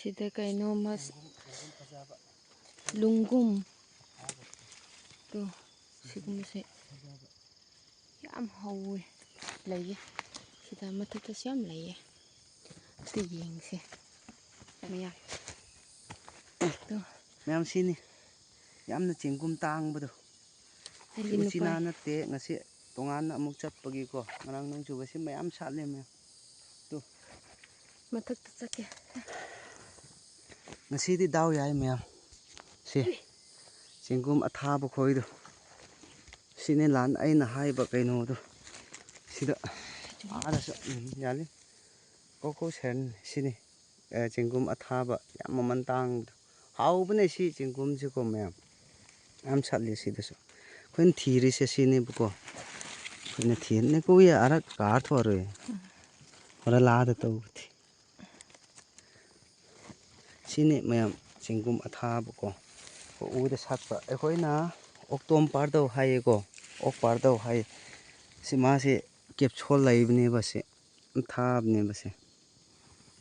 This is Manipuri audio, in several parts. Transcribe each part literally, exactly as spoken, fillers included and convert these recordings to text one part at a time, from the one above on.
ꯁꯤꯗ ꯀꯩꯅꯣ ꯃꯁ-, ꯂꯨꯡꯒꯨꯝ꯫ ꯇꯨ, ꯁꯤꯒꯨꯝꯕꯁꯦ ꯌꯥꯝ ꯍꯧꯋꯦ, ꯂꯩꯌꯦ꯫ ꯁꯤꯗ ꯃꯊꯛꯇꯁꯨ ꯌꯥꯝ ꯂꯩꯌꯦ꯫ ꯑꯝꯇ ꯌꯦꯡꯁꯦ ꯃꯌꯥꯝ꯫ ꯇꯨ꯫ ꯃꯌꯥꯝ ꯁꯤꯅꯤ ꯌꯥꯝꯅ ꯆꯦꯡꯒꯨꯝ ꯇꯥꯡꯕꯗꯣ꯫ ꯑꯩꯒꯤ ꯁꯤ ꯎꯆꯤꯅꯥ ꯅꯨꯄꯥ ꯅꯠꯇꯦ, ꯉꯁꯤ ꯇꯣꯉꯥꯟꯅ ꯑꯃꯨꯛ ꯆꯠꯄꯒꯤꯀꯣ꯫ ꯉꯔꯥꯡ ꯅꯣꯡ ꯆꯨꯕꯁꯤ ꯃꯌꯥꯝ ꯁꯥꯠꯂꯦ ꯃꯌꯥꯝ꯫ ꯇꯨ꯫ ꯃꯊꯛꯇ ꯆꯠꯀꯦ꯫ ꯉꯁꯤꯗꯤ ꯗꯥꯎ ꯌꯥꯏ ꯃꯌꯥꯝ꯫ ꯁꯤ ꯆꯦꯡꯒꯨꯝ ꯑꯊꯥꯕ ꯈꯣꯏꯗꯣ꯫ ꯁꯤꯅꯦ ꯂꯥꯟ ꯑꯩꯅ ꯍꯥꯏꯕ ꯀꯩꯅꯣꯗꯣ꯫ ꯁꯤꯗ ꯑꯥꯗꯁꯨ, ꯎꯝ, ꯌꯥꯅꯤ꯫ ꯀꯣꯀꯣ ꯁꯦꯟ ꯁꯤꯅꯤ꯫ ꯑꯦ, ꯆꯦꯡꯒꯨꯝ ꯑꯊꯥꯕ ꯌꯥꯝ ꯃꯃꯜ ꯇꯥꯡꯕꯗꯣ꯫ ꯍꯥꯎꯕꯅꯦ ꯁꯤ ꯆꯦꯡꯒꯨꯝꯁꯤꯀꯣ ꯃꯌꯥꯝ꯫ ꯌꯥꯝ ꯁꯥꯠꯂꯤ ꯁꯤꯗꯁꯨ꯫ ꯑꯩꯈꯣꯏꯅ ꯊꯤꯔꯤꯁꯦ ꯁꯤꯅꯦꯕꯀꯣ꯫ ꯑꯩꯈꯣꯏꯅ ꯊꯤꯔꯤꯅꯦ ꯀꯨꯏ ꯑꯔꯛ ꯀꯥꯔ ꯊꯣꯔꯛꯑꯦ꯫ ꯍꯣꯔꯦꯟ ꯂꯥꯗ ꯇꯧꯕꯗꯤ꯫ ꯁꯤꯅꯤ ꯃꯌꯥꯝ ꯆꯦꯡꯒꯨꯝ ꯑꯊꯥꯕꯀꯣ꯫ ꯎꯗ ꯁꯥꯠꯄ꯫ ꯑꯩꯈꯣꯏꯅ ꯑꯣꯛꯇꯣꯝ ꯄꯥꯔꯗꯧ ꯍꯥꯏꯌꯦꯀꯣ꯫ ꯑꯣꯛ ꯄꯥꯔꯗꯧ ꯍꯥꯏ꯫ ꯁꯤ ꯃꯥꯁꯦ ꯀꯦꯞꯁꯣꯜ ꯂꯩꯕꯅꯦꯕ ꯁꯤ꯫ ꯊꯥꯕꯅꯦꯕ ꯁꯤ꯫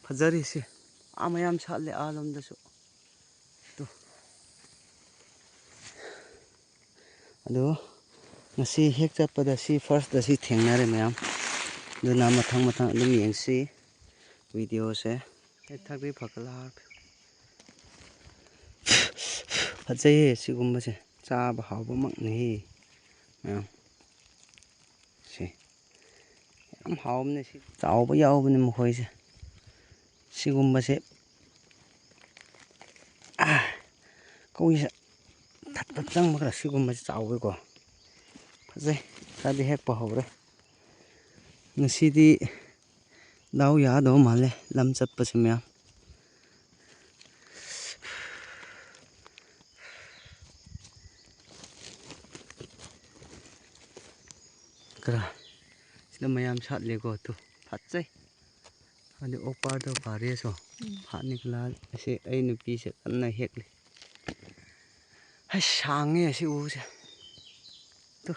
ꯐꯖꯔꯤꯁꯦ꯫ ꯑꯥ ꯃꯌꯥꯝ ꯁꯥꯠꯂꯦ ꯑꯥ ꯂꯣꯝꯗꯁꯨ꯫ ꯇꯨ꯫ ꯑꯗꯨ ꯉꯁꯤ ꯍꯦꯛ ꯆꯠꯄꯗ ꯁꯤ ꯐꯥꯔꯁꯇ ꯁꯤ ꯊꯦꯡꯅꯔꯦ ꯃꯌꯥꯝ꯫ ꯑꯗꯨꯅ ꯃꯊꯪ ꯃꯊꯪ ꯑꯗꯨꯝ ꯌꯦꯡꯁꯤ ꯚꯤꯗꯤꯑꯣꯁꯦ꯫ ꯍꯦꯛ ꯊꯥꯛꯄꯤ ꯐꯒꯠꯂꯛꯑꯒꯦ꯫ ꯐꯖꯩꯌꯦ ꯁꯤꯒꯨꯝꯕꯁꯦ꯫ ꯆꯥꯕ ꯍꯥꯎꯕꯃꯛꯅꯤ ꯃꯌꯥꯝ꯫ ꯁꯤ ꯌꯥꯝ ꯍꯥꯎꯕꯅꯦ ꯁꯤ꯫ ꯆꯥꯎꯕ ꯌꯥꯎꯕꯅꯦ ꯃꯈꯣꯏꯁꯦ꯫ ꯁꯤꯒꯨꯝꯕꯁꯦ, ꯑꯥ, ꯀꯧꯏꯁꯦ ꯊꯠꯄ ꯆꯪꯕ ꯈꯔ ꯁꯤꯒꯨꯝꯕꯁꯦ ꯆꯥꯎꯋꯦꯀꯣ꯫ ꯐꯖꯩ꯫ ꯈꯔꯗꯤ ꯍꯦꯛꯄ ꯍꯧꯔꯦ꯫ ꯉꯁꯤꯗꯤ ꯗꯥꯎ ꯌꯥꯗꯧ ꯃꯥꯜꯂꯦ ꯂꯝ ꯆꯠꯄꯁꯦ ꯃꯌꯥꯝ꯫ ꯈꯔ ꯁꯤꯗ ꯃꯌꯥꯝ ꯁꯥꯠꯂꯦꯀꯣ꯫ ꯇꯨ, ꯐꯖꯩ꯫ ꯑꯗꯨ ꯑꯣꯛꯄꯥꯗꯣ ꯐꯔꯦꯁꯨ꯫ ꯎꯝ꯫ ꯐꯥꯠꯅꯤꯀꯂꯥ ꯑꯁꯤ ꯑꯩ ꯅꯨꯄꯤꯁꯦ ꯀꯟꯅ ꯍꯦꯛꯂꯤ꯫ ꯍꯩ, ꯁꯥꯡꯉꯦ ꯑꯁꯤ ꯎꯁꯦ꯫ ꯇꯨ꯫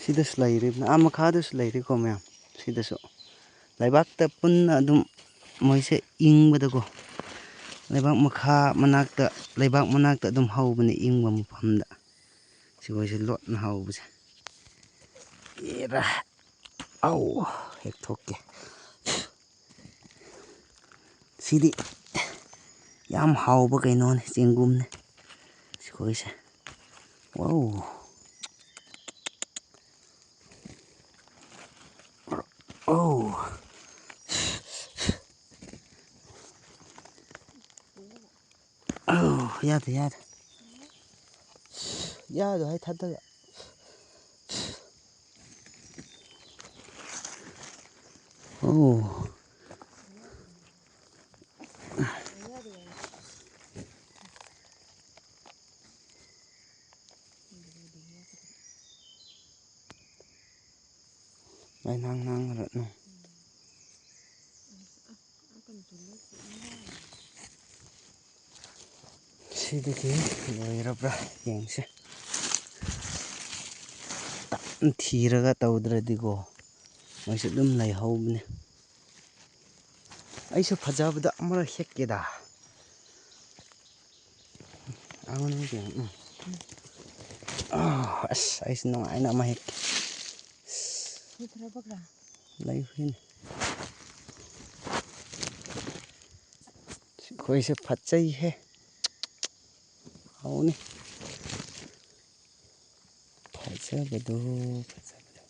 ꯁꯤꯗꯁꯨ ꯂꯩꯔꯤꯕꯅꯤ, ꯑꯥ ꯃꯈꯥꯗꯁꯨ ꯂꯩꯔꯤꯀꯣ ꯃꯌꯥꯝ꯫ ꯁꯤꯗꯁꯨ ꯂꯩꯕꯥꯛꯇ ꯄꯨꯟꯅ ꯑꯗꯨꯝ ꯃꯣꯏꯁꯦ ꯏꯪꯕꯗꯀꯣ, ꯂꯩꯕꯥꯛ ꯃꯈꯥ ꯃꯅꯥꯛꯇ, ꯂꯩꯕꯥꯛ ꯃꯅꯥꯛꯇ ꯑꯗꯨꯝ ꯍꯧꯕꯅꯦ, ꯏꯪꯕ ꯃꯐꯝꯗ꯫ ꯁꯤꯈꯣꯏꯁꯦ ꯂꯣꯠꯅ ꯍꯧꯕꯁꯦ꯫ ꯑꯦꯔꯥ! ꯑꯧ! ꯍꯦꯛ ꯊꯣꯛꯀꯦ꯫ ꯁꯤꯗꯤ ꯌꯥꯝ ꯍꯥꯎꯕ ꯀꯩꯅꯣꯅꯦ, ꯆꯦꯡꯒꯨꯝꯅꯦ ꯁꯤꯈꯣꯏꯁꯦ꯫ ꯋꯥꯎ! ꯑꯧ! ꯑꯧ! ꯌꯥꯗꯦ, ꯌꯥꯗꯦ꯫ ꯌꯥꯗꯦ ꯍꯥꯏ ꯊꯥꯗꯒ꯫ ꯑꯧ! ꯂꯥꯏꯅꯥꯡ ꯅꯥꯡ ꯔꯠꯅꯨ꯫ ꯁꯤꯗꯒꯤ ꯂꯣꯏꯔꯕ꯭ꯔꯥ ꯌꯦꯡꯁꯦ꯫ ꯇꯞꯅ ꯊꯤꯔꯒ ꯇꯧꯗ꯭ꯔꯗꯤꯀꯣ, ꯃꯣꯏꯁꯨ ꯑꯗꯨꯝ ꯂꯩꯍꯧꯕꯅꯦ꯫ ꯑꯩꯁꯨ ꯐꯖꯕꯗ ꯑꯃꯔꯛ ꯍꯦꯛꯀꯦꯗ꯫ ꯑꯉꯣꯟꯗ ꯌꯦꯡꯉꯨ꯫ ꯎꯝ꯫ ꯑꯥ, ꯑꯁ, ꯑꯩꯁꯨ ꯅꯨꯡꯉꯥꯏꯅ ꯑꯃ ꯍꯦꯛꯀꯦ꯫ ꯂꯩꯈ꯭ꯔꯦꯅꯦ꯫ ꯑꯩꯈꯣꯏꯁꯦ ꯐꯠꯆꯩꯍꯦ꯫ ꯍꯥꯎꯅꯤ꯫ ꯐꯖꯕꯗꯣ, ꯐꯖꯕꯗꯣ꯫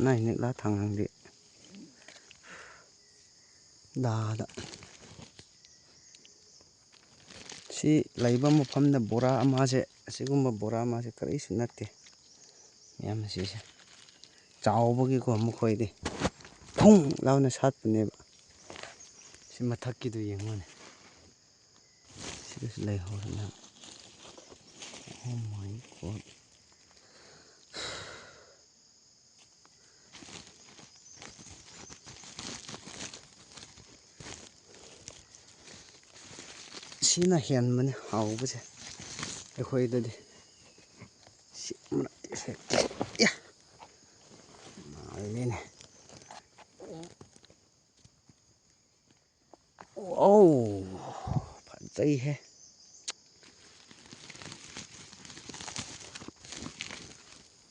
ꯅꯥꯏ ꯅꯤꯛꯂꯥ ꯊꯥꯡꯍꯪꯗꯤ ꯗꯥꯗ꯫ ꯁꯤ ꯂꯩꯕ ꯃꯐꯝꯗ ꯕꯣꯔꯥ ꯑꯃꯁꯦ, ꯑꯁꯤꯒꯨꯝꯕ ꯕꯣꯔꯥ ꯑꯃꯁꯦ ꯀꯔꯤꯁꯨ ꯅꯠꯇꯦ꯫ ꯃꯌꯥꯝ ꯑꯁꯤꯁꯦ ꯆꯥꯎꯕꯒꯤꯀꯣ, ꯃꯈꯣꯏꯗꯤ ꯐꯨꯡ ꯂꯥꯎꯅ ꯁꯥꯠꯄꯅꯦꯕ꯫ ꯁꯤ ꯃꯊꯛꯀꯤꯗꯨ ꯌꯦꯡꯉꯨꯅꯦ꯫ ꯁꯤꯗꯁꯨ ꯂꯩꯍꯧꯔꯦ ꯃꯌꯥꯝ꯫ Oh my God꯫ ꯁꯤꯅ ꯍꯦꯟꯕꯅꯤ ꯍꯥꯎꯕꯁꯦ ꯑꯩꯈꯣꯏꯗꯗꯤ꯫ ꯁꯤ ꯑꯃꯔꯛꯇꯤ ꯁꯦ-, ꯌꯥ! ꯃꯥꯜꯂꯤꯅꯦ꯫ ꯆꯩꯍꯦ꯫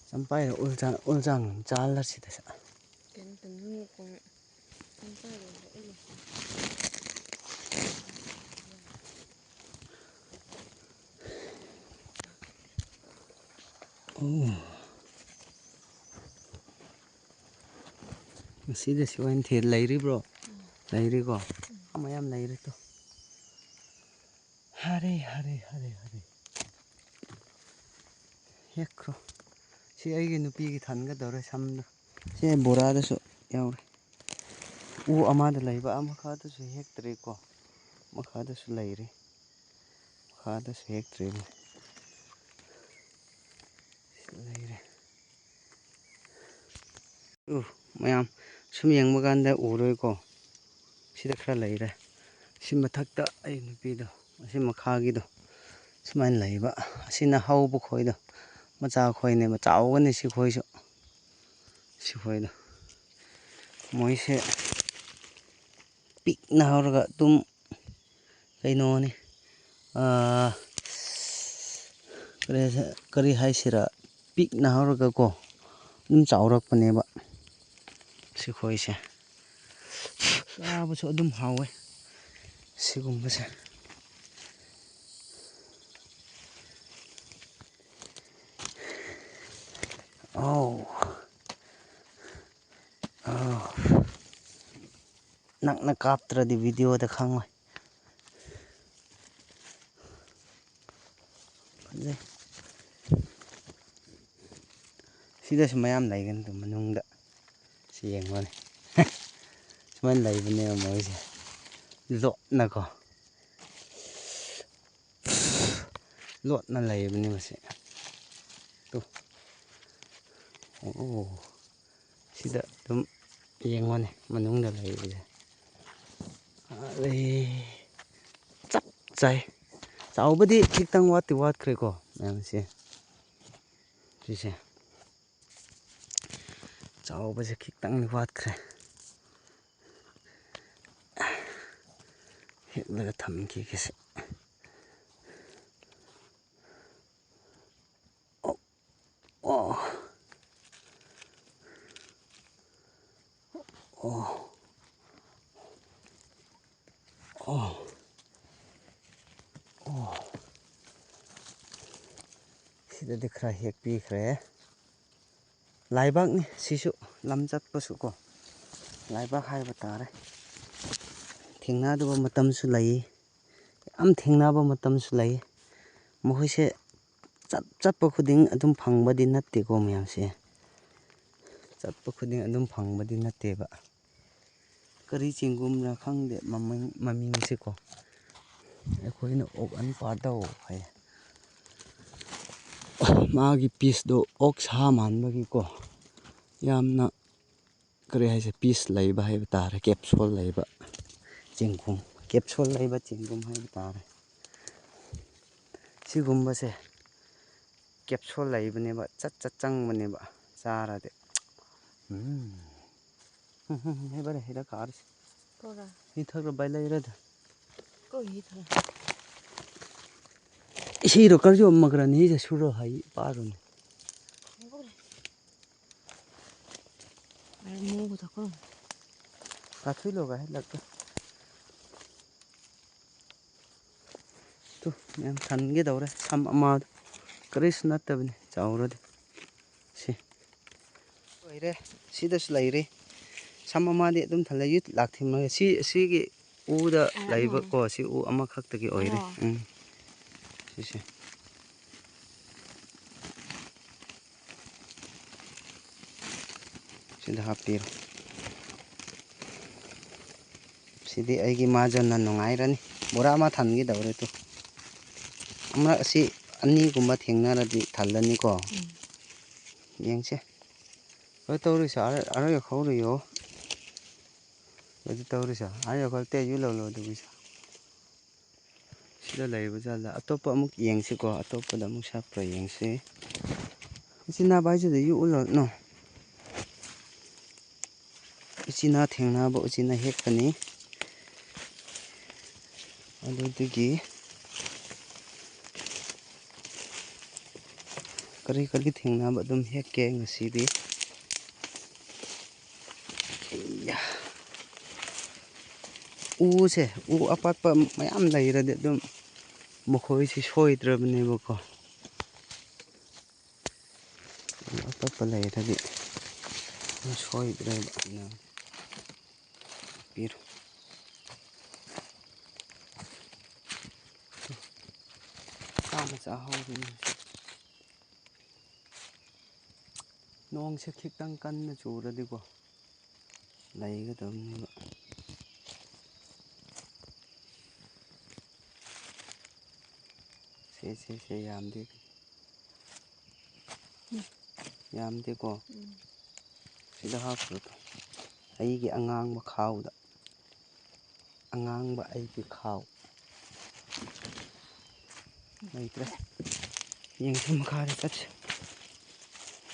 ꯆꯝꯄꯥꯏꯔ ꯎꯜꯖꯥꯡ, ꯎꯜꯖꯥꯡ ꯆꯥꯜꯂꯁꯤꯗ ꯁ꯫ ꯀꯩꯅꯣ ꯇꯧꯅꯤꯡꯉꯛꯄ꯫ ꯆꯝꯄꯥꯏꯔ ꯑꯣꯏꯅ ꯎꯠꯂꯨ꯫ ꯑꯣ꯫ ꯉꯁꯤꯗꯤ ꯁꯤ ꯑꯣꯏꯅ ꯊꯤ-, ꯂꯩꯔꯤꯕ꯭ꯔꯣ? ꯂꯩꯔꯤꯀꯣ? ꯃꯌꯥꯝ ꯂꯩꯔꯤ ꯇꯣ꯫ ꯍꯔꯦ, ꯍꯔꯦ, ꯍꯔꯦ, ꯍꯔꯦ꯫ ꯍꯦꯛꯈ꯭ꯔꯣ꯫ ꯁꯤ ꯑꯩꯒꯤ ꯅꯨꯄꯤꯒꯤ ꯊꯥꯟꯒꯗꯧꯔꯦ ꯁꯝꯗꯣ꯫ ꯁꯤ ꯕꯣꯔꯥꯗꯁꯨ ꯌꯥꯎꯔꯦ꯫ ꯎ ꯑꯃꯗ ꯂꯩꯕ, ꯑꯃ ꯃꯈꯥꯗꯁꯨ ꯍꯦꯛꯇ꯭ꯔꯤꯀꯣ꯫ ꯃꯈꯥꯗꯁꯨ ꯂꯩꯔꯤ꯫ ꯃꯈꯥꯗꯁꯨ ꯍꯦꯛꯇ꯭ꯔꯤꯅꯤ꯫ ꯁꯤꯗ ꯂꯩꯔꯦ꯫ ꯎ, ꯃꯌꯥꯝ ꯁꯨꯝ ꯌꯦꯡꯕ ꯀꯥꯟꯗ ꯎꯔꯣꯏꯀꯣ꯫ ꯁꯤꯗ ꯈꯔ ꯂꯩꯔꯦ꯫ ꯁꯤ ꯃꯊꯛꯇ ꯑꯩ ꯅꯨꯄꯤꯗꯣ, ꯑꯁꯤ ꯃꯈꯥꯒꯤꯗꯣ ꯁꯨꯃꯥꯏꯅ ꯂꯩꯕ꯫ ꯑꯁꯤꯅ ꯍꯧꯕ ꯈꯣꯏꯗꯣ, ꯃꯆꯥ ꯈꯣꯏꯅꯦꯕ, ꯆꯥꯎꯒꯅꯤ ꯁꯤ ꯈꯣꯏꯁꯨ꯫ ꯁꯤ ꯈꯣꯏꯗꯣ ꯃꯣꯏꯁꯦ ꯄꯤꯛꯅ ꯍꯧꯔꯒ ꯑꯗꯨꯝ ꯀꯩꯅꯣꯅꯤ, ꯑꯥ, ꯀꯔꯤ ꯍꯥꯏꯁ-, ꯀꯔꯤ ꯍꯥꯏꯁꯤꯔꯥ, ꯄꯤꯛꯅ ꯍꯧꯔꯒꯀꯣ ꯑꯗꯨꯝ ꯆꯥꯎꯔꯛꯄꯅꯦꯕ ꯁꯤꯈꯣꯏꯁꯦ꯫ ꯆꯥꯕꯁꯨ ꯑꯗꯨꯝ ꯍꯥꯎꯋꯦ ꯁꯤꯒꯨꯝꯕꯁꯦ꯫ ꯑꯧ꯫ ꯑꯧ꯫ ꯅꯛꯅ ꯀꯥꯞꯇ꯭ꯔꯗꯤ ꯚꯤꯗꯤꯑꯣꯗ ꯈꯪꯉꯣꯏ꯫ ꯐꯖꯩ꯫ ꯁꯤꯗꯁꯨ ꯃꯌꯥꯝ ꯂꯩꯒꯅꯤ ꯑꯗꯨꯝ ꯃꯅꯨꯡꯗ꯫ ꯁꯤ ꯌꯦꯡꯉꯣꯅꯦ꯫ ꯁꯨꯃꯥꯏꯅ ꯂꯩꯕꯅꯦꯕ ꯃꯣꯏꯁꯦ꯫ ꯂꯣꯠꯅꯀꯣ꯫ ꯂꯣꯠꯅ ꯂꯩꯕꯅꯦ ꯃꯁꯤ꯫ ꯇꯨ꯫ ꯑꯣ꯫ ꯁꯤꯗ ꯑꯗꯨꯝ ꯌꯦꯡꯉꯣꯅꯦ ꯃꯅꯨꯡꯗ ꯂꯩꯕꯁꯦ꯫ ꯑꯔꯦ꯫ ꯆꯞ ꯆꯥꯏ꯫ ꯆꯥꯎꯕꯗꯤ ꯈꯤꯇꯪ ꯋꯥꯠꯇꯤ ꯋꯥꯠꯈ꯭ꯔꯦꯀꯣ ꯃꯌꯥꯝꯁꯦ꯫ ꯁꯤꯁꯦ꯫ ꯆꯥꯎꯕꯁꯦ ꯈꯤꯇꯪꯗꯤ ꯋꯥꯠꯈ꯭ꯔꯦ꯫ ꯍꯦꯛꯂꯒ ꯊꯝꯈꯤꯒꯦꯁꯦ꯫ ꯑꯣ꯫ ꯑꯣ꯫ ꯑꯣ꯫ ꯑꯣ꯫ ꯁꯤꯗꯗꯤ ꯈꯔ ꯍꯦꯛꯄꯤꯈ꯭ꯔꯦ꯫ ꯂꯥꯏꯕꯛꯅꯤ ꯁꯤꯁꯨ, ꯂꯝ ꯆꯠꯄꯁꯨ ꯀꯣ꯫ ꯂꯥꯏꯕꯛ ꯍꯥꯏꯕ ꯇꯥꯔꯦ꯫ ꯊꯦꯡꯅꯗꯕ ꯃꯇꯝꯁꯨ ꯂꯩ꯫ ꯌꯥꯝ ꯊꯦꯡꯅꯕ ꯃꯇꯝꯁꯨ ꯂꯩ꯫ ꯃꯈꯣꯏꯁꯦ ꯆꯠ-, ꯆꯠꯄ ꯈꯨꯗꯤꯡ ꯑꯗꯨꯝ ꯐꯪꯕꯗꯤ ꯅꯠꯇꯦꯀꯣ ꯃꯌꯥꯝꯁꯦ꯫ ꯆꯠꯄ ꯈꯨꯗꯤꯡ ꯑꯗꯨꯝ ꯐꯪꯕꯗꯤ ꯅꯠꯇꯦꯕ꯫ ꯀꯔꯤ ꯆꯦꯡꯒꯨꯝꯔ ꯈꯪꯗꯦ ꯃꯃꯤꯡ, ꯃꯃꯤꯡꯁꯦꯀꯣ꯫ ꯑꯩꯈꯣꯏꯅ ꯑꯣꯛ ꯑꯟꯄꯥꯗꯧ ꯍꯥꯏ꯫ ꯃꯥꯒꯤ ꯄꯤꯁꯇꯣ ꯑꯣꯛ ꯁꯥ ꯃꯥꯟꯕꯒꯤꯀꯣ꯫ ꯌꯥꯝꯅ ꯀꯔꯤ ꯍꯥꯏꯁꯦ, ꯄꯤꯁ ꯂꯩꯕ ꯍꯥꯏꯕ ꯇꯥꯔꯦ, ꯀꯦꯞꯁꯨꯜ ꯂꯩꯕ ꯆꯦꯡꯒꯨꯝ, ꯀꯦꯞꯁꯨꯜ ꯂꯩꯕ ꯆꯦꯡꯒꯨꯝ ꯍꯥꯏꯕ ꯇꯥꯔꯦ꯫ ꯁꯤꯒꯨꯝꯕꯁꯦ ꯀꯦꯞꯁꯨꯜ ꯂꯩꯕꯅꯦꯕ, ꯆꯠ ꯆꯠ ꯆꯪꯕꯅꯦꯕ ꯆꯥꯔꯗꯤ꯫ ꯎꯝ꯫ ꯎꯝ, ꯎꯝ, ꯎꯝ, ꯍꯦ ꯕꯔꯦ, ꯍꯤꯗꯥꯛ ꯀꯥꯔꯁꯤ꯫ ꯀꯣꯔꯥ꯫ ꯍꯤ ꯊꯛꯔ ꯕꯥꯏ ꯂꯩꯔꯗ꯫ ꯀꯣ ꯍꯤ ꯊꯛ꯫ ꯏꯁꯤꯡꯗꯣ ꯀꯔꯁꯨ ꯑꯃꯒ꯭ꯔꯅꯤ, ꯁꯤꯁꯦ ꯁꯨꯔꯣ ꯍꯥꯏ, ꯄꯥꯔꯨꯅꯦ꯫ ꯃꯨꯒ ꯊꯛꯈ꯭ꯔꯣ꯫ ꯀꯥꯊꯨꯏ ꯂꯣꯒ ꯍꯦ ꯂꯛꯇ꯫ ꯇꯨ, ꯌꯥꯝ ꯊꯟꯒꯦ ꯇꯧꯔꯦ꯫ ꯁꯝ ꯑꯃꯗꯣ ꯀꯔꯤꯁꯨ ꯅꯠꯇꯕꯅꯤ, ꯆꯥꯎꯔꯗꯤ꯫ ꯁꯤ꯫ ꯂꯣꯏꯔꯦ꯫ ꯁꯤꯗꯁꯨ ꯂꯩꯔꯤ꯫ ꯁꯝ ꯑꯃꯗꯤ ꯑꯗꯨꯝ ꯊꯜꯂꯦ꯫ ꯌꯨꯠ ꯂꯥꯛꯊꯤꯝꯃꯒ ꯁꯤ, ꯁꯤꯒꯤ ꯎꯗ ꯑ, ꯂꯩꯕ ꯑ꯫ ꯀꯣ, ꯁꯤ ꯎ ꯑꯃꯈꯛꯇꯒꯤ ꯑꯣꯏꯔꯦ꯫ ꯑꯣ꯫ ꯎꯝ꯫ ꯁꯤꯁꯦ꯫ ꯁꯤꯗ ꯍꯥꯞꯄꯤꯔꯣ꯫ ꯁꯤꯗꯤ ꯑꯩꯒꯤ ꯃꯥꯖꯟꯅ ꯅꯨꯡꯉꯥꯏꯔꯅꯤ꯫ ꯕꯣꯔꯥ ꯑꯃ ꯊꯟꯒꯦ ꯇꯧꯔꯦ ꯇꯨ꯫ ꯑꯃꯔꯛ ꯑꯁꯤ ꯑꯅꯤꯒꯨꯝꯕ ꯊꯦꯡꯅꯔꯗꯤ ꯊꯜꯂꯅꯤꯀꯣ꯫ ꯎꯝ꯫ ꯌꯦꯡꯁꯦ꯫ ꯍꯣꯏ, ꯇꯧꯔꯤꯁꯦ, ꯑꯔꯣꯏ, ꯑꯔꯣꯏ ꯈꯧꯔꯤꯌꯣ꯫ ꯑꯗꯨ ꯇꯧꯔꯤꯁꯦ, ꯑꯔꯣꯏ ꯈꯧꯔꯤ ꯇꯦ ꯌꯨ ꯂꯧ ꯂꯧ ꯑꯗꯨꯒꯤꯁꯦ꯫ ꯁꯤꯗ ꯂꯩꯕ ꯖꯥꯠꯂ? ꯑꯇꯣꯞꯄ ꯑꯃꯨꯛ ꯌꯦꯡꯁꯤꯀꯣ, ꯑꯇꯣꯞꯄꯗ ꯑꯃꯨꯛ ꯁꯥꯠꯄ꯭ꯔꯥ ꯌꯦꯡꯁꯤ꯫ ꯎꯆꯤꯅꯥ ꯚꯥꯏꯁꯤꯗ ꯌꯨ ꯎꯠꯂꯣ, ꯅꯣ꯫ ꯎꯆꯤꯅꯥ ꯊꯦꯡꯅꯕ, ꯎꯆꯤꯅꯥ ꯍꯦꯛꯄꯅꯤ꯫ ꯑꯗꯨꯗꯒꯤ ꯀꯔꯤ ꯀꯔꯤ ꯊꯦꯡꯅꯕ ꯑꯗꯨꯝ ꯍꯦꯛꯀꯦ ꯉꯁꯤꯗꯤ꯫ ꯑꯩꯌꯥ꯫ ꯎꯁꯦ, ꯎ ꯑꯄꯥꯛꯄ ꯃꯌꯥꯝ ꯂꯩꯔꯗꯤ ꯑꯗꯨꯝ ꯃꯈꯣꯏꯁꯤ ꯁꯣꯏꯗ꯭ꯔꯕꯅꯦꯕꯀꯣ꯫ ꯎ ꯑꯄꯥꯛꯄ ꯂꯩꯔꯗꯤ ꯑꯗꯨꯝ ꯁꯣꯏꯗ꯭ꯔꯦꯕ꯫ ꯄꯤꯔꯣ꯫ ꯁꯥ ꯃꯆꯥ ꯍꯧꯔꯤꯅꯦ꯫ ꯅꯣꯡꯁꯦ ꯈꯤꯇꯪ ꯀꯟꯅ ꯆꯨꯔꯗꯤꯀꯣ, ꯂꯩꯒꯗꯕꯅꯦꯕ꯫ ꯁꯦ, ꯁꯦ, ꯁꯦ, ꯌꯥꯝꯗꯦ꯫ ꯌꯥꯝꯗꯦꯀꯣ? ꯎꯝ꯫ ꯁꯤꯗ ꯍꯥꯞꯈ꯭ꯔꯣ꯫ ꯑꯩꯒꯤ ꯑꯉꯥꯡꯕ ꯈꯥꯎꯗ꯫ ꯑꯉꯥꯡꯕ ꯑꯩꯒꯤ ꯈꯥꯎ꯫ ꯂꯩꯇ꯭ꯔꯦ꯫ ꯌꯦꯡꯁꯤ ꯃꯈꯥꯗ ꯆꯠꯁꯤ꯫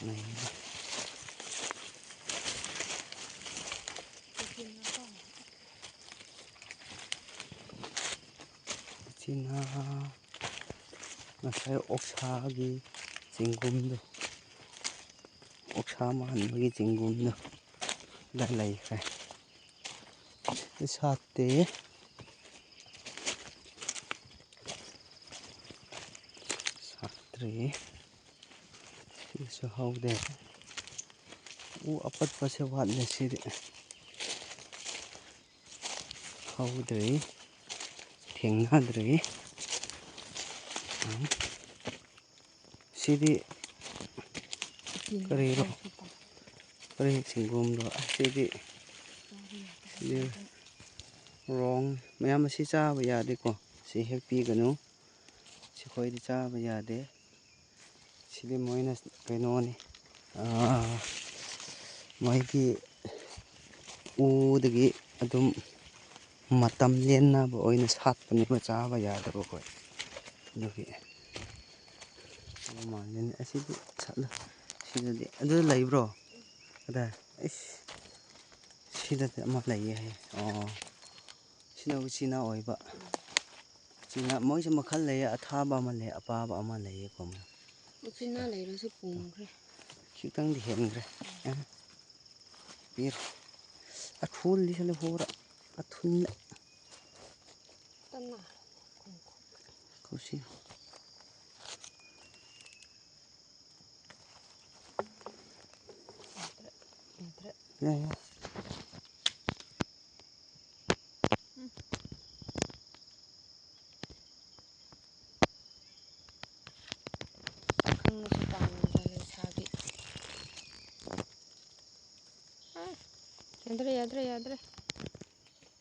ꯂꯩꯔꯦ꯫ ꯑꯁꯤꯅ ꯉꯁꯥꯏ ꯑꯣꯛꯁꯥꯒꯤ ꯆꯦꯡꯒꯨꯝꯗꯣ, ꯑꯣꯛꯁꯥ ꯃꯥꯟꯕꯒꯤ ꯆꯦꯡꯒꯨꯝꯗꯣ ꯑꯗ ꯂꯩꯈ꯭ꯔꯦ꯫ ꯁꯤ ꯁꯥꯠꯇꯦ꯫ ꯁꯥꯠꯇ꯭ꯔꯤ꯫ ꯁꯤꯁꯨ ꯍꯧꯗꯦ꯫ ꯎ ꯑꯄꯠꯄꯁꯦ ꯋꯥꯠꯂꯦ ꯁꯤꯗꯤ꯫ ꯍꯧꯗ꯭ꯔꯤ꯫ ꯊꯦꯡꯅꯗ꯭ꯔꯤ꯫ ꯁꯤꯗꯤ ꯀꯔꯤꯔꯣ? ꯀꯔꯤ ꯆꯤꯡꯒꯨꯝꯗꯣ? ꯑꯁꯤꯗꯤ, ꯁꯤꯗꯤ wrong꯫ ꯃꯌꯥꯝ ꯑꯁꯤ ꯆꯥꯕ ꯌꯥꯗꯦꯀꯣ꯫ ꯁꯤ ꯍꯦꯛꯄꯤꯒꯅꯨ꯫ ꯁꯤꯈꯣꯏꯗꯤ ꯆꯥꯕ ꯌꯥꯗꯦ꯫ ꯁꯤꯗꯤ ꯃꯣꯏꯅ ꯀꯩꯅꯣꯅꯤ, ꯑꯥ, ꯃꯣꯏꯒꯤ ꯎꯗꯒꯤ ꯑꯗꯨꯝ ꯃꯇꯝ ꯂꯦꯟꯅꯕ ꯑꯣꯏꯅ ꯁꯥꯠꯄꯅꯦꯕ, ꯆꯥꯕ ꯌꯥꯗꯕ ꯑꯩꯈꯣꯏ꯫ ꯑꯗꯨꯒꯤ ꯑꯗꯨ ꯃꯥꯜꯂꯤꯅꯦ꯫ ꯑꯁꯤꯗꯤ ꯁꯥꯠꯂ-, ꯁꯤꯗꯗꯤ ꯑꯗꯨ ꯂꯩꯕ꯭ꯔꯣ? ꯀꯗꯥꯏ? ꯏꯁ, ꯁꯤꯗꯗꯤ ꯑꯃ ꯂꯩꯌꯦ ꯍꯥꯏꯌꯦ꯫ ꯑꯣ, ꯁꯤꯅ ꯎꯆꯤꯅꯥ ꯑꯣꯏꯕ꯫ ꯎꯆꯤꯅꯥ, ꯃꯣꯏꯁꯦ ꯃꯈꯜ ꯂꯩꯌꯦ, ꯑꯊꯥꯕ ꯑꯃ ꯂꯩ, ꯑꯄꯥꯕ ꯑꯃ ꯂꯩꯌꯦꯀꯣ꯫ ꯃꯣꯏ ꯎꯆꯤꯟꯅꯥ ꯂꯩꯔꯁꯨ ꯄꯨꯝꯈ꯭ꯔꯦ꯫ ꯈꯤꯇꯪꯗꯤ ꯍꯦꯟꯈ꯭ꯔꯦ꯫ ꯑ, ꯄꯤꯔꯣ꯫ ꯑꯊꯨꯜꯗꯤ ꯁꯤꯗ ꯍꯣꯔ꯫ ꯑꯊꯨꯜꯗ꯫ ꯀꯟꯅ꯫ ꯀꯧꯁꯤ꯫ ꯌꯥꯗ꯭ꯔꯦ꯫ ꯌꯥꯗ꯭ꯔꯦ꯫ ꯌꯥꯏ, ꯌꯥꯏ꯫ ꯎꯝ꯫ ꯄꯥꯈꯪꯅꯁꯨ ꯄꯥꯝꯃꯤꯕ ꯂꯩꯁꯥꯕꯤ꯫ ꯑ, ꯌꯥꯗ꯭ꯔꯦ, ꯌꯥꯗ꯭ꯔꯦ, ꯌꯥꯗ꯭ꯔꯦ꯫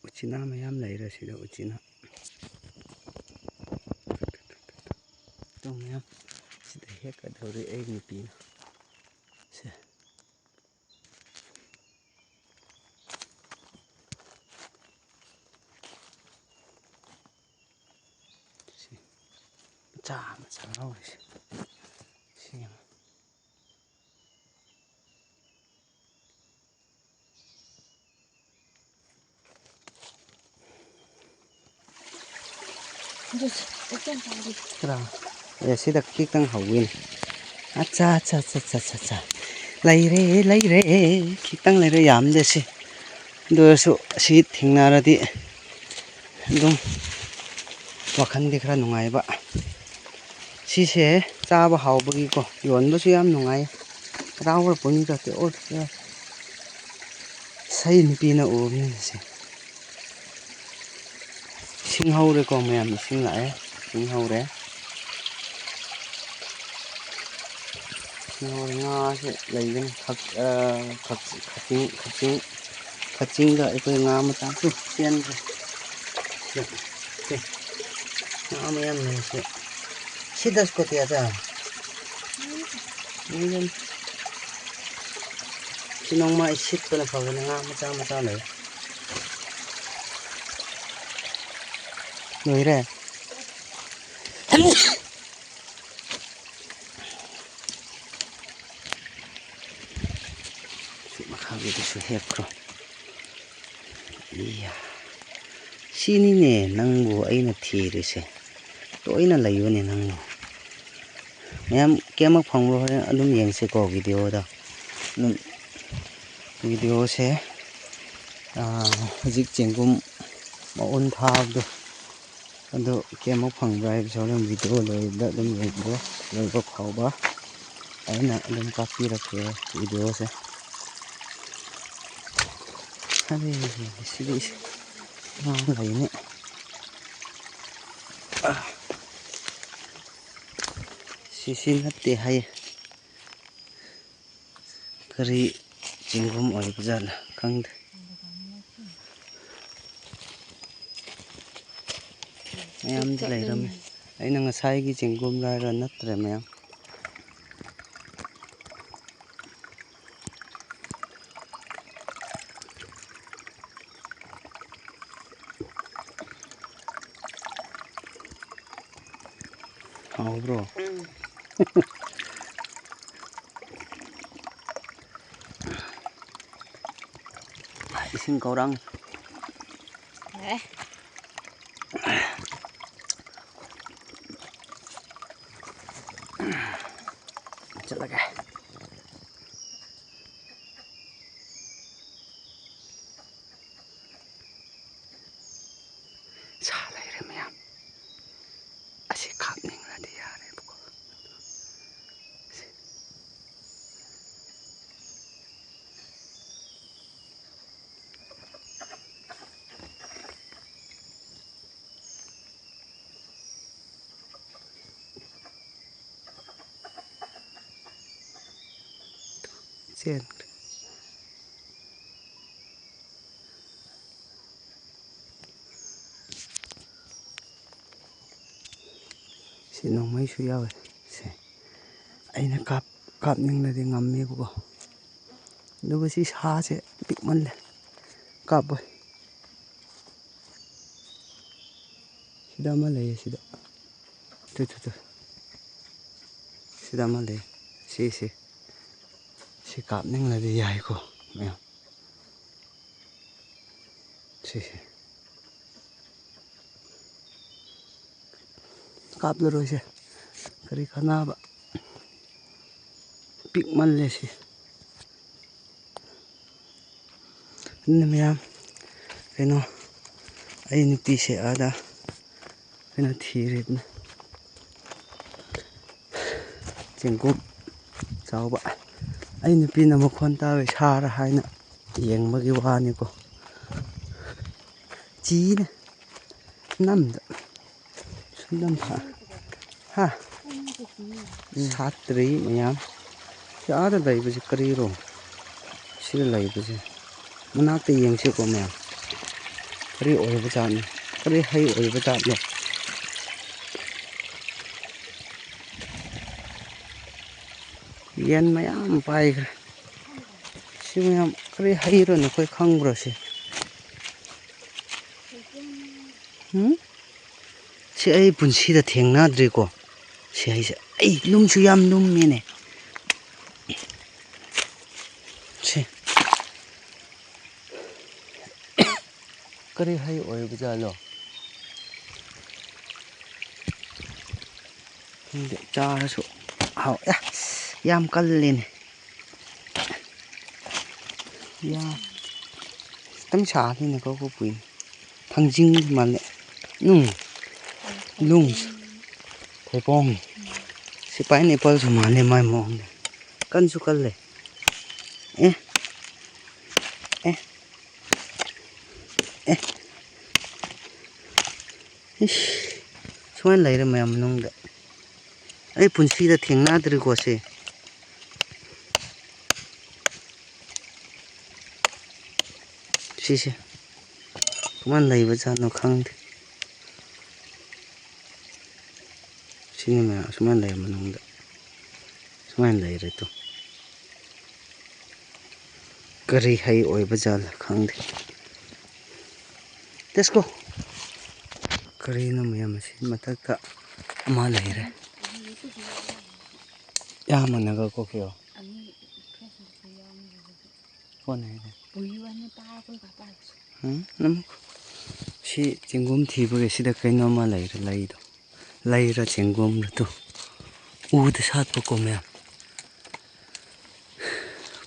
ꯎꯆꯤꯅꯥ ꯃꯌꯥꯝ ꯂꯩꯔꯦ ꯁꯤꯗ, ꯎꯆꯤꯅꯥ꯫ ꯇꯨ ꯃꯌꯥꯝ ꯁꯤꯗ ꯍꯦꯛꯀꯗꯧꯔꯤ ꯑꯩ ꯅꯨꯄꯤꯅ꯫ ꯁꯦ꯫ ꯁꯤ ꯃꯆꯥ ꯃꯆꯥ ꯂꯧꯔꯤꯁꯦ꯫ ꯁꯤ ꯌꯦꯡꯉꯣ꯫ ꯈꯔ, ꯑꯦ, ꯁꯤꯗ ꯈꯤꯇꯪ ꯍꯧꯋꯤꯅꯦ꯫ ꯑꯠꯆꯥ, ꯑꯠꯆꯥ, ꯑꯠꯆꯥ꯫ ꯂꯩꯔꯦ, ꯂꯩꯔꯦ꯫ ꯈꯤꯇꯪ ꯂꯩꯔꯦ, ꯌꯥꯝꯗꯦ ꯁꯤ꯫ ꯑꯗꯨ ꯑꯣꯏꯔꯁꯨ ꯁꯤ ꯊꯦꯡꯅꯔꯗꯤ ꯑꯗꯨꯝ ꯋꯥꯈꯜꯗꯤ ꯈꯔ ꯅꯨꯡꯉꯥꯏꯕ꯫ ꯁꯤꯁꯦ ꯆꯥꯕ ꯍꯥꯎꯕꯒꯤꯀꯣ, ꯌꯣꯟꯕꯁꯨ ꯌꯥꯝ ꯅꯨꯡꯉꯥꯏ꯫ ꯍꯔꯥꯎꯔ ꯄꯨꯛꯅꯤꯡ ꯆꯠꯇꯦ꯫ ꯑꯣ, ꯁꯤ ꯅꯨꯄꯤꯅ ꯎꯕꯅꯤꯅ ꯁꯤ꯫ ꯏꯁꯤꯡ ꯍꯧꯔꯦꯀꯣ ꯃꯌꯥꯝ, ꯏꯁꯤꯡ ꯂꯥꯛꯑꯦ꯫ ꯏꯁꯤꯡ ꯍꯧꯔꯦ꯫ ꯏꯁꯤꯡ ꯍꯧꯔꯦ, ꯉꯥꯁꯦ ꯂꯩꯒꯅꯤ꯫ ꯈꯛ-, ꯑ, ꯈꯛ-, ꯀꯛꯆꯤꯡ, ꯀꯛꯆꯤꯡ, ꯀꯛꯆꯤꯡꯗ ꯑꯩꯈꯣꯏ ꯉꯥ ꯃꯆꯥꯁꯨ ꯆꯦꯟꯈ꯭ꯔꯦ꯫ ꯁꯤ, ꯁꯤ꯫ ꯉꯥ ꯃꯌꯥꯝ ꯂꯩ ꯁꯤ꯫ ꯁꯤ ꯗꯁ ꯀꯣꯇꯤ ꯑꯆꯥ꯫ ꯁꯤ ꯅꯣꯡꯃ ꯑꯩ ꯁꯤꯠꯄꯅ ꯐꯒꯅꯤ, ꯉꯥ ꯃꯆꯥ ꯃꯆꯥ ꯂꯩ꯫ ꯂꯣꯏꯔꯦ꯫ ꯁꯤ ꯃꯈꯥꯒꯤꯗꯨꯁꯨ ꯍꯦꯛꯈ꯭ꯔꯣ꯫ ꯏꯌꯥ꯫ ꯁꯤꯅꯤꯅꯦ ꯅꯪꯕꯨ ꯑꯩꯅ ꯊꯤꯔꯤꯁꯦ꯫ ꯇꯣꯏꯅ ꯂꯩꯕꯅꯦ ꯅꯪꯕꯨ꯫ ꯃꯌꯥꯝ ꯀꯌꯥꯃꯨꯛ ꯐꯪꯕ꯭ꯔꯣ ꯍꯣꯔꯦꯟ ꯑꯗꯨꯝ ꯌꯦꯡꯁꯤꯀꯣ ꯚꯤꯗꯤꯑꯣꯗ꯫ ꯑꯗꯨꯝ ꯚꯤꯗꯤꯑꯣꯁꯦ, ꯑꯥ, ꯍꯧꯖꯤꯛ ꯆꯦꯡꯒꯨꯝ ꯃꯎꯟ ꯊꯥꯕꯗꯣ, ꯑꯗꯨ ꯀꯌꯥꯃꯨꯛ ꯐꯪꯕ꯭ꯔꯥ ꯍꯥꯏꯕꯁꯦ ꯍꯣꯔꯦꯟ ꯚꯤꯗꯤꯑꯣ ꯂꯣꯏꯕꯗ ꯑꯗꯨꯝ ꯌꯦꯡꯕꯤꯌꯣ, ꯂꯣꯏꯕ ꯐꯥꯎꯕ ꯑꯩꯅ ꯑꯗꯨꯝ ꯀꯥꯞꯄꯤꯔꯛꯀꯦ ꯚꯤꯗꯤꯑꯣꯁꯦ꯫ ꯑꯗꯩ ꯁꯤꯗꯤ ꯉꯥ ꯂꯩꯅꯦ꯫ ꯁꯤꯁꯤ ꯅꯠꯇꯦ ꯍꯥꯏꯌꯦ꯫ ꯀꯔꯤ ꯆꯦꯡꯒꯨꯝ ꯑꯣꯏꯕꯖꯥꯠꯂ ꯈꯪꯗꯦ꯫ ꯃꯌꯥꯝꯗꯤ ꯂꯩꯔꯝꯃꯦ꯫ ꯑꯩꯅ ꯉꯁꯥꯏꯒꯤ ꯆꯦꯡꯒꯨꯝ ꯂꯥꯏꯔ ꯅꯠꯇ꯭ꯔꯦ ꯃꯌꯥꯝ꯫ ꯍꯥꯎꯕ꯭ꯔꯣ? ꯎꯝ꯫ ꯏꯁꯤꯡ ꯀꯧꯔꯥꯡ꯫ ꯑꯦ꯫ ꯆꯠꯂꯒꯦ꯫ ꯁꯥ ꯂꯩꯔꯦ ꯃꯌꯥꯝ꯫ ꯑꯁꯤ ꯀꯥꯞꯅꯤꯡꯂꯗꯤ ꯌꯥꯔꯦꯕꯀꯣ꯫ ꯁꯤ꯫ ꯆꯦꯟꯈ꯭ꯔꯦ꯫ ꯁꯤ ꯅꯣꯡꯃꯩꯁꯨ ꯌꯥꯎꯋꯦ꯫ ꯁꯦ ꯑꯩꯅ ꯀꯥꯞ-, ꯀꯥꯞꯅꯤꯡꯂꯗꯤ ꯉꯝꯃꯦꯕꯀꯣ꯫ ꯑꯗꯨꯒ ꯁꯤ ꯁꯥꯁꯦ ꯄꯤꯛꯃꯜꯂꯦ, ꯀꯥꯞꯄꯣꯏ꯫ ꯁꯤꯗ ꯑꯃ ꯂꯩꯌꯦ, ꯁꯤꯗ꯫ Two, two, two. ꯁꯤꯗ ꯑꯃ ꯂꯩ꯫ ꯁꯤꯁꯦ꯫ ꯁꯤ ꯀꯥꯞꯅꯤꯡꯂꯗꯤ ꯌꯥꯏꯀꯣ, ꯃꯌꯥꯝ꯫ ꯁꯤꯁꯦ꯫ ꯀꯥꯞꯂꯔꯣꯏꯁꯦ꯫ ꯀꯔꯤ ꯀꯥꯟꯅꯕ? ꯄꯤꯛꯃꯜꯂꯦ ꯁꯤ꯫ ꯑꯗꯨꯅ ꯃꯌꯥꯝ, ꯀꯩꯅꯣ, ꯑꯩ ꯅꯨꯄꯤꯁꯦ ꯑꯥꯗ ꯀꯩꯅꯣ ꯊꯤꯔꯤꯕꯅꯤ꯫ ꯆꯦꯡꯀꯨꯞ ꯆꯥꯎꯕ꯫ ꯑꯩ ꯅꯨꯄꯤꯅ ꯃꯈꯣꯟ ꯇꯥꯕꯩ ꯁꯥꯔ ꯍꯥꯏꯅ ꯌꯦꯡꯕꯒꯤ ꯋꯥꯅꯤꯀꯣ꯫ ꯆꯤꯅꯦ꯫ ꯅꯝꯗ꯫ ꯁꯨꯝ ꯅꯝ ꯊꯥ-, ꯍꯥ? ꯁꯥꯠꯇ꯭ꯔꯤ ꯃꯌꯥꯝ꯫ ꯁꯤ ꯑꯥꯗ ꯂꯩꯕꯁꯤ ꯀꯔꯤꯔꯣ? ꯁꯤꯗ ꯂꯩꯕꯁꯦ꯫ ꯃꯅꯥꯛꯇ ꯌꯦꯡꯁꯤꯀꯣ ꯃꯌꯥꯝ꯫ ꯀꯔꯤ ꯑꯣꯏꯕ ꯖꯥꯠꯅꯣ? ꯀꯔꯤ ꯍꯩ ꯑꯣꯏꯕ ꯖꯥꯠꯅꯣ? ꯌꯦꯟ ꯃꯌꯥꯝ ꯄꯥꯏꯈ꯭ꯔꯦ꯫ ꯁꯤ ꯃꯌꯥꯝ ꯀꯔꯤ ꯍꯩꯔꯣ ꯅꯈꯣꯏ ꯈꯪꯕ꯭ꯔꯣ ꯁꯤ? ꯎꯝ? ꯁꯤ ꯑꯩ ꯄꯨꯟꯁꯤꯗ ꯊꯦꯡꯅꯗ꯭ꯔꯤꯀꯣ꯫ ꯁꯤ ꯍꯩꯁꯦ ꯑꯩ ꯂꯨꯝꯁꯨ ꯌꯥꯝ ꯂꯨꯝꯃꯦꯅꯦ꯫ ꯁꯤ ꯀꯔꯤ ꯍꯩ ꯑꯣꯏꯕꯖꯥꯠꯂꯣ? ꯈꯪꯗꯦ, ꯆꯥꯔꯁꯨ ꯍꯥꯎ-, ꯑꯦ, ꯌꯥꯝ ꯀꯜꯂꯦꯅꯦ꯫ ꯌꯥ-, ꯈꯤꯇꯪ ꯁꯥꯈꯤꯅꯦꯀꯣ, ꯀꯣ ꯄꯨꯏ꯫ ꯊꯥꯡꯖꯤꯡ ꯃꯥꯜꯂꯦ꯫ ꯅꯨꯡ꯫ ꯂꯨꯡ꯫ ꯊꯩꯕꯣꯡ꯫ ꯁꯤ ꯄꯥꯏꯅꯦꯄꯜꯁꯨ ꯃꯥꯜꯂꯦ ꯃꯥꯏ ꯃꯑꯣꯡꯗ꯫ ꯀꯟꯁꯨ ꯀꯜꯂꯦ꯫ ꯑꯦ꯫ ꯑꯦ꯫ ꯑꯦ꯫ ꯏꯁ꯫ ꯁꯨꯃꯥꯏꯅ ꯂꯩꯔꯦ ꯃꯌꯥꯝ ꯃꯅꯨꯡꯗ꯫ ꯑꯩ ꯄꯨꯟꯁꯤꯗ ꯊꯦꯡꯅꯗ꯭ꯔꯤꯀꯣ ꯁꯤ꯫ ꯁꯤꯁꯦ꯫ ꯀꯃꯥꯏꯅ ꯂꯩꯕꯖꯥꯠꯅꯣ ꯈꯪꯗꯦ꯫ ꯁꯤꯅꯤ ꯃꯌꯥꯝ ꯁꯨꯃꯥꯏꯅ ꯂꯩꯔꯦ ꯃꯅꯨꯡꯗ꯫ ꯁꯨꯃꯥꯏꯅ ꯂꯩꯔꯦ ꯇꯨ꯫ ꯀꯔꯤ ꯍꯩ ꯑꯣꯏꯕ ꯖꯥꯠꯂ ꯈꯪꯗꯦ꯫ Let's go꯫ ꯀꯔꯤꯅꯣ ꯃꯌꯥꯝ ꯑꯁꯤ ꯃꯊꯛꯇ ꯑꯃ ꯂꯩꯔꯦ꯫ ꯌꯥꯝꯃꯅꯒ ꯀꯣꯛꯈꯤꯌꯣ꯫ ꯐꯣꯟ ꯍꯥꯏꯅꯦ꯫ ꯎꯝ, ꯅꯝ-, ꯁꯤ ꯆꯦꯡꯒꯨꯝ ꯊꯤꯕꯒꯤ ꯁꯤꯗ ꯀꯩꯅꯣꯝꯃ ꯂꯩꯔꯦ, ꯂꯩꯗꯣ꯫ ꯂꯩꯔ ꯆꯦꯡꯒꯨꯝꯔ ꯇꯨ꯫ ꯎꯗ ꯁꯥꯠꯄꯀꯣ ꯃꯌꯥꯝ꯫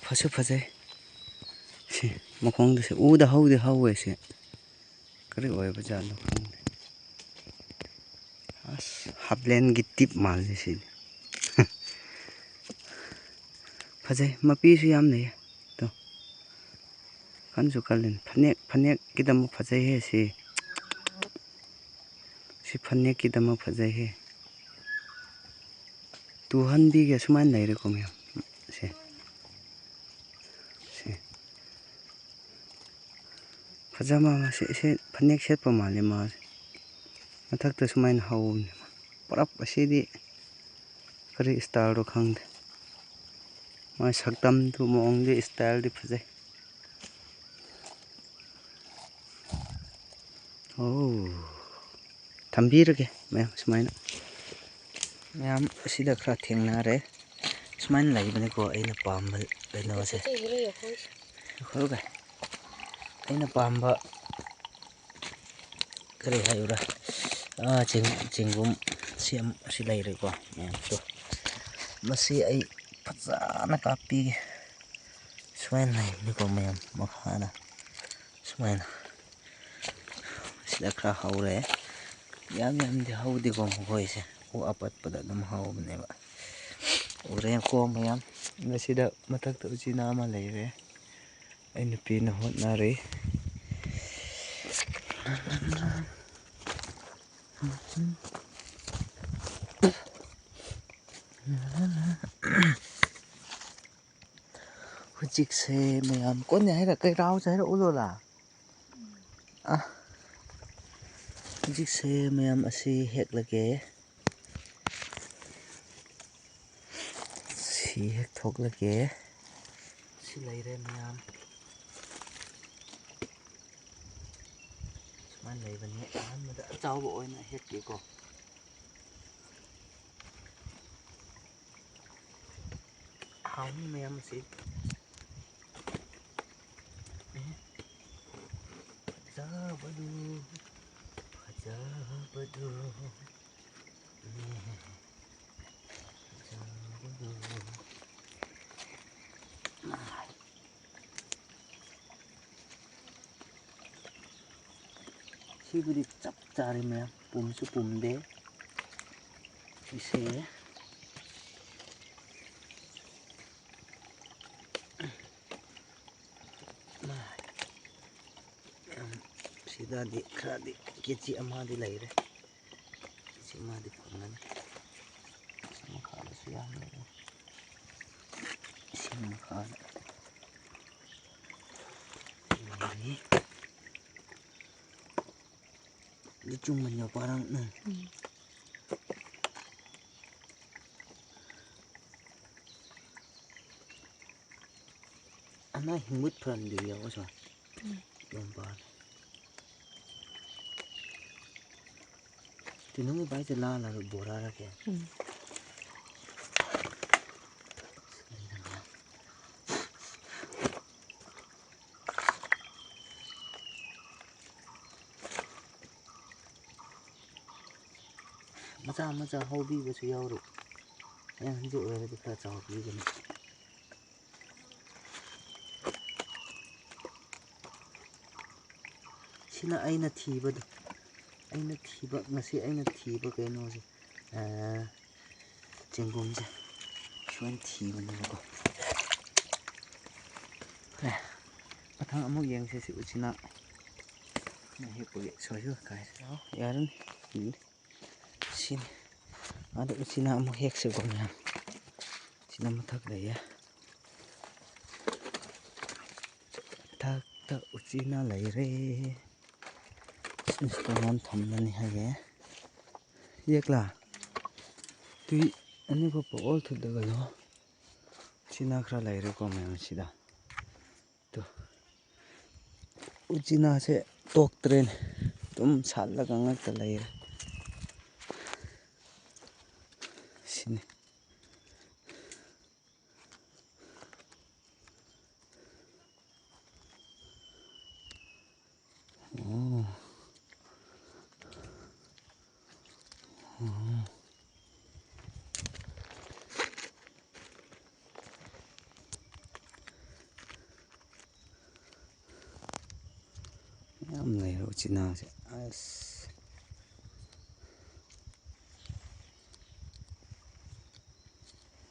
ꯐꯁꯨ ꯐꯖꯩ꯫ ꯁꯤ ꯃꯈꯣꯡꯗꯁꯨ ꯎꯗ ꯍꯧꯗꯤ ꯍꯧꯋꯦ ꯁꯤ꯫ ꯀꯔꯤ ꯑꯣꯏꯕ ꯖꯥꯠꯅꯣ ꯈꯪꯗꯦ꯫ ꯑꯁ, ꯍꯥꯞꯂꯦꯟꯒꯤ ꯇꯤꯞ ꯃꯥꯜꯂꯦ ꯁꯤꯗꯤ꯫ ꯐꯖꯩ, ꯃꯄꯤꯁꯨ ꯌꯥꯝ ꯂꯩꯌꯦ꯫ ꯇꯣ꯫ ꯈꯟꯁꯨ ꯈꯜꯂꯤꯅꯤ꯫ ꯐꯅꯦꯛ, ꯐꯅꯦꯛꯀꯤꯗꯃꯛ ꯐꯖꯩꯍꯦ ꯁꯤ꯫ ꯁꯤ ꯐꯅꯦꯛꯀꯤꯗꯃꯛ ꯐꯖꯩꯍꯦ꯫ ꯇꯨꯍꯟꯕꯤꯒ ꯁꯨꯃꯥꯏꯅ ꯂꯩꯔꯦꯀꯣ ꯃꯌꯥꯝ꯫ ꯁꯦ꯫ ꯁꯦ꯫ ꯐꯖ ꯃꯥ-, ꯃꯥ-, ꯁꯦ-, ꯁꯦ-, ꯐꯅꯦꯛ ꯁꯦꯠꯄ ꯃꯥꯜꯂꯦ ꯃꯥꯁꯦ꯫ ꯃꯊꯛꯇ ꯁꯨꯃꯥꯏꯅ ꯍꯧꯕꯅꯦ꯫ ꯄꯨꯔꯞ ꯑꯁꯤꯗꯤ ꯀꯔꯤ ꯏꯁꯇꯥꯏꯜꯔꯣ ꯈꯪꯗꯦ꯫ ꯃꯥꯏ ꯁꯛꯇꯝꯗꯨ ꯃꯑꯣꯡꯗꯤ ꯏꯁꯇꯥꯏꯜꯗꯤ ꯐꯖꯩ꯫ ꯑꯣ꯫ ꯊꯝꯕꯤꯔꯒꯦ ꯃꯌꯥꯝ ꯁꯨꯃꯥꯏꯅ꯫ ꯃꯌꯥꯝ ꯑꯁꯤꯗ ꯈꯔ ꯊꯦꯡꯅꯔꯦ꯫ ꯁꯨꯃꯥꯏꯅ ꯂꯩꯕꯅꯤꯀꯣ ꯑꯩꯅ ꯄꯥꯝꯕ ꯀꯩꯅꯣꯁꯦ꯫ ꯌꯥꯈꯣꯏꯒ꯫ ꯑꯩꯅ ꯄꯥꯝꯕ ꯀꯔꯤ ꯍꯥꯏꯕ꯭ꯔꯥ? ꯑꯥ, ꯆꯦꯡ-, ꯆꯦꯡꯒꯨꯝ ꯁꯤ ꯑꯝ-, ꯑꯁꯤ ꯂꯩꯔꯦꯀꯣ ꯃꯌꯥꯝꯁꯨ꯫ ꯃꯁꯤ ꯑꯩ ꯐꯖꯅ ꯀꯥꯞꯄꯤꯒꯦ꯫ ꯁꯨꯃꯥꯏꯅ ꯂꯩꯕꯅꯤꯀꯣ ꯃꯌꯥꯝ ꯃꯈꯥꯗ꯫ ꯁꯨꯃꯥꯏꯅ꯫ ꯁꯤꯗ ꯈꯔ ꯍꯧꯔꯦ꯫ ꯌꯥꯝ ꯌꯥꯝꯗꯤ ꯍꯧꯗꯦꯀꯣ ꯃꯈꯣꯏꯁꯦ꯫ ꯎ ꯑꯄꯠꯄꯗ ꯑꯗꯨꯝ ꯍꯧꯕꯅꯦꯕ꯫ ꯎꯔꯦꯀꯣ ꯃꯌꯥꯝ꯫ ꯃꯁꯤꯗ ꯃꯊꯛꯇ ꯎꯆꯤꯅꯥ ꯑꯃ ꯂꯩꯔꯦ꯫ ꯑꯩ ꯅꯨꯄꯤꯅ ꯍꯣꯠꯅꯔꯤ꯫ ꯍꯧꯖꯤꯛꯁꯦ ꯃꯌꯥꯝ ꯀꯣꯟꯅ ꯍꯥꯏꯔꯛꯀꯦ, ꯔꯥꯎꯁꯦ ꯍꯥꯏꯔꯛꯎ ꯂꯣꯂꯥ꯫ ꯑ, ꯍꯧꯖꯤꯛꯁꯦ ꯃꯌꯥꯝ ꯑꯁꯤ ꯍꯦꯛꯂꯒꯦ꯫ ꯁꯤ ꯍꯦꯛ ꯊꯣꯛꯂꯒꯦ꯫ ꯁꯤ ꯂꯩꯔꯦ ꯃꯌꯥꯝ꯫ ꯁꯨꯃꯥꯏꯅ ꯂꯩꯕꯅꯤ꯫ ꯑꯍꯥꯟꯕꯗ ꯑꯆꯧꯕ ꯑꯣꯏꯅ ꯍꯦꯛꯀꯦꯀꯣ꯫ ꯍꯥꯎꯅꯤ ꯃꯌꯥꯝ ꯑꯁꯤ꯫ ꯑꯦ, ꯐꯖꯕꯗꯨ, ꯐꯖꯕꯗꯨ꯫ ꯑꯦ꯫ ꯁꯤꯕꯨꯗꯤ ꯆꯞ ꯆꯥꯔꯦ ꯃꯌꯥꯝ, ꯄꯨꯝꯁꯨ ꯄꯨꯝꯗꯦ꯫ ꯁꯤꯁꯦ ꯌꯥꯝ, ꯁꯤꯗꯗꯤ ꯈꯔꯗꯤ ꯀꯦꯖꯤ ꯑꯃꯗꯤ ꯂꯩꯔꯦ꯫ ꯀꯦꯖꯤ ꯑꯃꯗꯤ ꯐꯪꯒꯅꯤ꯫ ꯁꯤ ꯃꯈꯥꯗꯁꯨ ꯌꯥꯝ ꯂꯩꯔꯦ꯫ ꯁꯤ ꯃꯈꯥꯗ ꯂꯩꯔꯤ꯫ ꯂꯤꯆꯨꯡ ꯃꯟ ꯌꯣꯄꯥꯔꯥꯡ ꯅꯪ꯫ ꯎꯝ꯫ ꯑꯅꯥ ꯍꯤꯡꯕꯨꯠ ꯐꯔꯟꯗꯤ ꯌꯥꯎꯕꯁꯨ꯫ ꯎꯝ꯫ ꯌꯣꯝꯄꯥꯔ꯫ ꯇꯤꯅꯨꯡꯒꯤ ꯕꯥꯏꯁꯦ ꯂꯥꯜꯂꯒ ꯕꯣꯔꯥꯔ ꯀꯌꯥ? ꯎꯝ꯫ ꯃꯆꯥ ꯃꯆꯥ ꯍꯧꯕꯤꯕꯁꯨ ꯌꯥꯎꯔꯤ꯫ ꯍꯌꯦꯡ ꯍꯧꯖꯤꯛ ꯑꯣꯏꯔꯗꯤ ꯈꯔ ꯆꯥꯎꯕꯤꯒꯅꯤ꯫ ꯁꯤꯅ ꯑꯩꯅ ꯊꯤꯕꯗꯣ, ꯑꯩꯅ ꯊꯤꯕ, ꯉꯁꯤ ꯑꯩꯅ ꯊꯤꯕ ꯀꯩꯅꯣꯁꯦ, ꯑꯥ, ꯆꯦꯡꯒꯨꯝꯁꯦ꯫ ꯁꯨꯃꯥꯏꯅ ꯊꯤꯕꯅꯦꯕꯀꯣ꯫ ꯑꯦ, ꯃꯊꯪ ꯑꯃꯨꯛ ꯌꯦꯡꯁꯦ ꯁꯤ ꯎꯆꯤꯅꯥ꯫ ꯅꯪ ꯍꯦꯛꯄꯒꯤ ꯁꯣꯏꯁꯨ ꯀꯥꯏ꯫ ꯌꯥꯔꯅꯤ꯫ ꯎꯝ꯫ ꯁꯤꯅꯤ꯫ ꯑꯗꯣ ꯎꯆꯤꯅꯥ ꯑꯃꯨꯛ ꯍꯦꯛꯁꯤꯀꯣ ꯃꯌꯥꯝ꯫ ꯁꯤꯅ ꯃꯊꯛ ꯂꯩꯌꯦ꯫ ꯃꯊꯛꯇ ꯎꯆꯤꯅꯥ ꯂꯩꯔꯦ꯫ ꯁꯤꯅꯁꯨ ꯇꯣꯉꯥꯟ ꯊꯝꯕꯅꯤ ꯍꯥꯏꯌꯦ꯫ ꯌꯦꯛꯂꯥ? ꯇꯨꯏ ꯑꯅꯤꯈꯣ ꯄꯣꯛꯑꯣꯜ ꯊꯨꯠꯂꯒ ꯂꯣ꯫ ꯎꯆꯤꯅꯥ ꯈꯔ ꯂꯩꯔꯦꯀꯣ ꯃꯌꯥꯝ ꯁꯤꯗ꯫ ꯇꯨ꯫ ꯎꯆꯤꯅꯥꯁꯦ ꯇꯣꯛꯇ꯭ꯔꯦꯅꯦ꯫ ꯑꯗꯨꯝ ꯁꯥꯠꯂꯒ ꯉꯥꯛꯇ ꯂꯩꯔꯦ꯫ ꯁꯤꯅꯤ꯫ ꯑꯣ꯫ ꯑꯣ꯫ ꯌꯥꯝ ꯂꯩꯔꯦ ꯎꯆꯤꯅꯥꯁꯦ꯫ ꯑꯁ꯫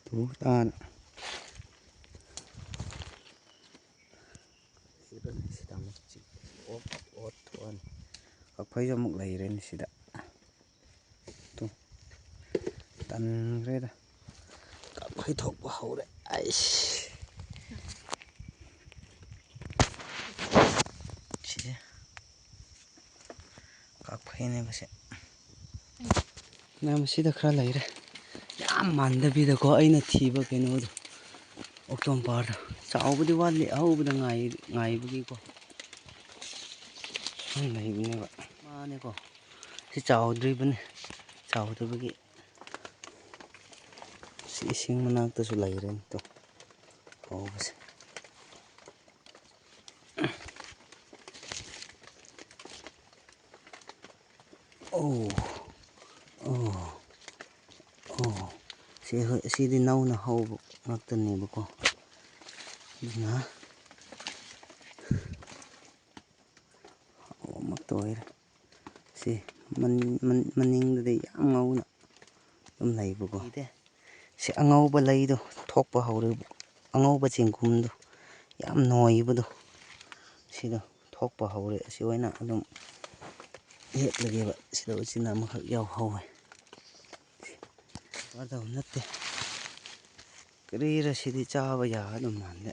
ꯇꯨ ꯇꯥꯅ꯫ ꯁꯤꯗ ꯑꯃꯨꯛ ꯆꯤꯛ-, ꯑꯣꯠ, ꯑꯣꯠ ꯊꯣꯛꯑꯅꯤ꯫ ꯀꯛꯐꯩꯁꯨ ꯑꯃꯨꯛ ꯂꯩꯔꯦꯅꯦ ꯁꯤꯗ꯫ ꯇꯨ꯫ ꯇꯟꯈ꯭ꯔꯦꯗ꯫ ꯀꯛꯐꯩ ꯊꯣꯛꯄ ꯍꯧꯔꯦ꯫ ꯑꯩꯁ꯫ ꯁꯤꯁꯦ꯫ ꯀꯛꯐꯩꯅꯦꯕꯁꯦ꯫ ꯃꯌꯥꯝ ꯁꯤꯗ ꯈꯔ ꯂꯩꯔꯦ꯫ ꯌꯥꯝ ꯃꯥꯟꯗꯕꯤꯗꯀꯣ, ꯑꯩꯅ ꯊꯤꯕ ꯀꯩꯅꯣꯗꯣ꯫ ꯑꯣꯛꯇꯣꯝꯄꯥꯔꯗꯣ꯫ ꯆꯥꯎꯕꯗꯤ ꯋꯥꯠꯂꯤ, ꯑꯍꯧꯕꯗ ꯉꯥꯏ-, ꯉꯥꯏꯕꯒꯤꯀꯣ꯫ ꯁꯨꯝ ꯂꯩꯕꯅꯦꯕ꯫ ꯃꯥꯅꯦꯀꯣ꯫ ꯁꯤ ꯆꯥꯎꯗ꯭ꯔꯤꯕꯅꯤ꯫ ꯆꯥꯎꯗꯕꯒꯤ꯫ ꯁꯤ ꯏꯁꯤꯡ ꯃꯅꯥꯛꯇꯁꯨ ꯂꯩꯔꯦꯅꯦ ꯇꯨ꯫ ꯍꯧꯕꯁꯦ꯫ ꯑꯣ, ꯑꯣ, ꯑꯣ꯫ ꯁꯤ ꯍꯣꯏ, ꯁꯤꯗꯤ ꯅꯧꯅ ꯍꯧꯕ ꯉꯥꯛꯇꯅꯦꯕꯀꯣ꯫ ꯑꯗꯨꯅ ꯑꯃꯛꯇ ꯑꯣꯏꯔꯦ꯫ ꯁꯤ ꯃꯟ-, ꯃꯟ-, ꯃꯅꯤꯡꯗꯗꯤ ꯌꯥꯝ ꯉꯧꯅ ꯑꯗꯨꯝ ꯂꯩꯕꯀꯣ꯫ ꯁꯤ ꯑꯉꯧꯕ ꯂꯩꯗꯣ ꯊꯣꯛꯄ ꯍꯧꯔꯦ꯫ ꯑꯉꯧꯕ ꯆꯦꯡꯒꯨꯝꯗꯣ ꯌꯥꯝ ꯅꯣꯏꯕꯗꯣ ꯁꯤꯗꯣ ꯊꯣꯛꯄ ꯍꯧꯔꯦ꯫ ꯑꯁꯤ ꯑꯣꯏꯅ ꯑꯗꯨꯝ ꯍꯦꯛꯂꯒꯦꯕ꯫ ꯁꯤꯗ ꯎꯆꯤꯅꯥ ꯑꯃꯈꯛ ꯌꯥꯎꯍꯧꯋꯦ꯫ ꯋꯥꯗꯧ ꯅꯠꯇꯦ꯫ ꯀꯔꯤꯔ ꯁꯤꯗꯤ ꯆꯥꯕ ꯌꯥꯒꯗꯧ ꯃꯥꯟꯗꯦ꯫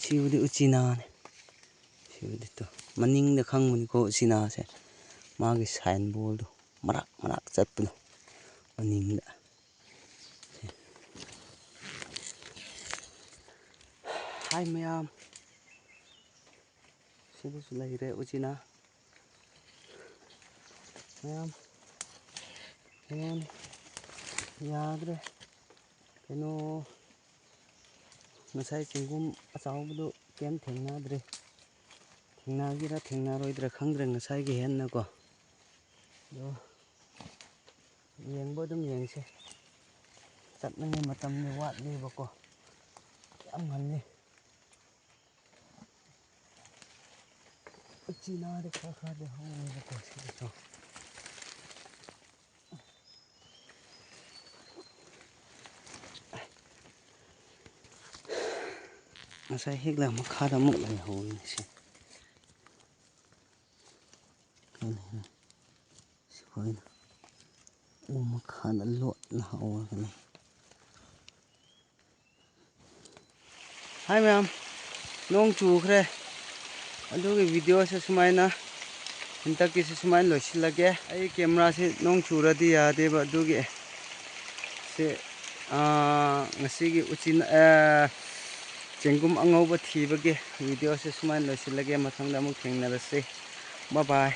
ꯁꯤꯕꯨꯗꯤ ꯎꯆꯤꯅꯥꯅꯦ꯫ ꯁꯤꯕꯨꯗꯤ ꯇꯨ ꯃꯅꯤꯡꯗ ꯈꯪꯕꯅꯤꯀꯣ ꯎꯆꯤꯅꯥꯁꯦ꯫ ꯃꯥꯒꯤ ꯁꯥꯏꯟ ꯕꯣꯜꯗꯣ ꯃꯔꯥꯛ ꯃꯔꯥꯛ ꯆꯠꯄꯗꯣ ꯃꯅꯤꯡꯗ꯫ ꯍꯥꯏ ꯃꯌꯥꯝ꯫ ꯁꯤꯗꯁꯨ ꯂꯩꯔꯦ ꯎꯆꯤꯅꯥ꯫ ꯃꯌꯥꯝ, ꯃꯌꯥꯝ ꯌꯥꯗ꯭ꯔꯦ꯫ ꯀꯩꯅꯣ, ꯉꯁꯥꯏ ꯆꯦꯡꯒꯨꯝ ꯑꯆꯧꯕꯗꯨ ꯀꯩꯝ ꯊꯦꯡꯅꯗ꯭ꯔꯦ꯫ ꯊꯦꯡꯅꯒꯦꯔꯥ ꯊꯦꯡꯅꯔꯣꯏꯗ꯭ꯔꯥ ꯈꯪꯗ꯭ꯔꯦ ꯉꯁꯥꯏꯒꯤ ꯍꯦꯟꯅꯀꯣ꯫ ꯑꯗꯣ ꯌꯦꯡꯕ ꯑꯗꯨꯝ ꯌꯦꯡꯁꯦ꯫ ꯆꯠꯅꯉꯩ ꯃꯇꯝꯗꯤ ꯋꯥꯠꯂꯤꯕꯀꯣ꯫ ꯌꯥꯝ ꯉꯜꯂꯤ꯫ ꯎꯆꯤꯅꯥꯗꯤ ꯈꯔ ꯈꯔꯗꯤ ꯍꯧꯋꯦꯕꯀꯣ ꯁꯤꯗꯁꯨ꯫ ꯉꯁꯥꯏ ꯍꯦꯛꯂꯒ ꯃꯈꯥꯗ ꯑꯃꯨꯛ ꯂꯩꯍꯧꯔꯤꯅꯦ ꯁꯤ꯫ ꯁꯤꯈꯣꯏꯅ ꯎ ꯃꯈꯥꯗ ꯂꯣꯠꯅ ꯍꯧꯔꯒꯅꯤ꯫ ꯍꯥꯏ ꯃꯌꯥꯝ, ꯅꯣꯡ ꯆꯨꯈ꯭ꯔꯦ꯫ ꯑꯗꯨꯒꯤ ꯚꯤꯗꯤꯑꯣꯁꯦ ꯁꯨꯃꯥꯏꯅ, ꯍꯟꯗꯛꯀꯤꯁꯦ ꯁꯨꯃꯥꯏꯅ ꯂꯣꯏꯁꯤꯜꯂꯒꯦ꯫ ꯑꯩ ꯀꯦꯃꯦꯔꯥꯁꯦ ꯅꯣꯡ ꯆꯨꯔꯗꯤ ꯌꯥꯗꯦꯕ, ꯑꯗꯨꯒꯤ ꯁꯤ, ꯑꯥ, ꯉꯁꯤꯒꯤ ꯎꯆꯤꯟ-, ꯑꯥ, ꯆꯦꯡꯒꯨꯝ ꯑꯉꯧꯕ ꯊꯤꯕꯒꯤ ꯚꯤꯗꯤꯑꯣꯁꯦ ꯁꯨꯃꯥꯏꯅ ꯂꯣꯏꯁꯤꯜꯂꯒꯦ꯫ ꯃꯊꯪꯗ ꯑꯃꯨꯛ ꯊꯦꯡꯅꯔꯁꯤ꯫ ꯕꯥꯏ ꯕꯥꯏ꯫